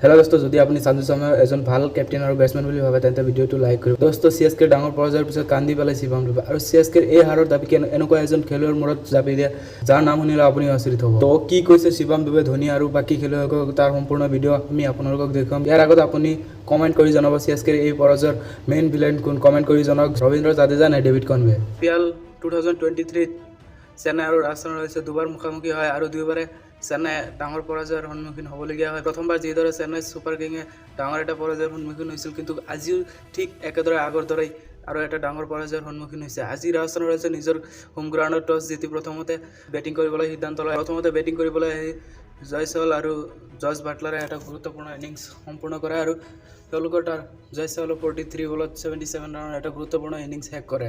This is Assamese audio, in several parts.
হেল্ল' দোস্ত, যদি আপুনি সঞ্জু চেমছনক এজন ভাল কেপ্টেইন আৰু বেটছমেন বুলি ভাবে, তেন্তে ভিডিঅ'টো লাইক কৰিব। দোস্ত, চি এছ কেৰ ডাঙৰ পৰাজয়ৰ পিছত কান্দি পেলাই শিৱম ডুবে আৰু চি এছ কেৰ এই হাৰৰ দাবী কেনে এনেকুৱা এজন খেলুৱৈৰ মূৰত জাপি দিয়ে, যাৰ নাম শুনিলে আপুনি আচৰিত হ'ব। তো কি কৈছে শিৱম ডুবে ধোনী আৰু বাকী খেলুৱৈসকলক, তাৰ সম্পূৰ্ণ ভিডিঅ' আমি আপোনালোকক দেখুৱাম। ইয়াৰ আগত আপুনি কমেণ্ট কৰি জনাব, চি এছ কেৰ এই পৰাজয়ৰ মেইন ভিলেন কোন? কমেণ্ট কৰি জনাওক, ৰবীন্দ্ৰ জাদেজা নে ডেভিড কনৱে? আই পি এল 2023ত চেন্নাই আৰু ৰাজস্থান ৰয়েলছে দুবাৰ মুখামুখি হয় আৰু দুয়োবাৰে চেন্নাই ডাঙৰ পৰাজয়ৰ সন্মুখীন হ'বলগীয়া হয়। প্ৰথমবাৰ যিদৰে চেন্নাই ছুপাৰ কিঙে ডাঙৰ এটা পৰাজয়ৰ সন্মুখীন হৈছিল, কিন্তু আজিও ঠিক একেদৰে আগৰ দৰেই আৰু এটা ডাঙৰ পৰাজয়ৰ সন্মুখীন হৈছে। আজি ৰাজস্থান ৰয়েলছে নিজৰ হোম গ্ৰাউণ্ডত টছ জিতি প্ৰথমতে বেটিং কৰিবলৈ সিদ্ধান্ত লয়। প্ৰথমতে বেটিং কৰিবলৈ আহি জয়ছৱাল আৰু জছ বাটলাৰে এটা গুৰুত্বপূৰ্ণ ইনিংছ সম্পূৰ্ণ কৰে আৰু তেওঁলোকৰ তাৰ জয়ছৱালৰ 43 বলত 77 ৰানৰ এটা গুৰুত্বপূৰ্ণ ইনিংছ শেষ কৰে।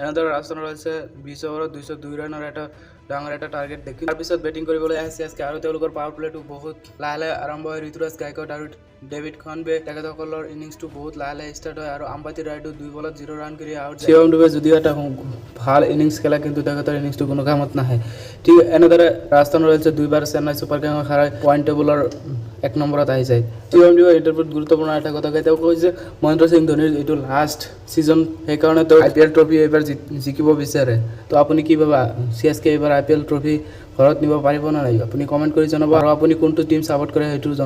এনেদৰে ৰাজস্থান ৰয়েলছে 20 অভাৰত 202 ৰানৰ এটা ডাঙৰ এটা টাৰ্গেট দেখি। তাৰপিছত বেটিং কৰিবলৈ আহে চি এছ কে আৰু তেওঁলোকৰ পাৱাৰ প্লেটো বহুত লাহে লাহে আৰম্ভ হয়। ঋতুৰাজ গায়কোৱাড আৰু ডেভিড কনৱে, তেখেতসকলৰ ইনিংছটো বহুত লাহে লাহে ষ্টাৰ্ট হয় আৰু আম্বাতি ৰায়ডু 2 বলত 0 ৰান কৰি আউট। শিৱম ডুবে যদিও এটা ভাল ইনিংছ খেলে, কিন্তু তেখেতৰ ইনিংছটো কোনো কামত নাহে। ঠিক এনেদৰে ৰাজস্থান ৰয়েলছে দুইবাৰ চেন্নাই ছুপাৰ কিঙক হাৰাই পইণ্ট টেবুলৰ এক নম্বৰত আহি যায়। শিৱম ডুবে ইণ্টাৰভিউত গুৰুত্বপূৰ্ণ এটা কথা কয়। তেওঁ কয় যে মহেন্দ্ৰ সিং ধোনীৰ এইটো লাষ্ট ছিজন, সেইকাৰণে তেওঁ আই পি এল ট্ৰফি এইবাৰ জিকিব বিচাৰে। তো আপুনি কি ভাবা, চি এছ কে এইবাৰ আই পি এল ট্ৰফি ঘৰত নিব পাৰিব নে নাই? আপুনি কমেণ্ট কৰি জনাব আৰু আপুনি কোনটো টীম ছাপৰ্ট কৰে, সেইটো জনাব।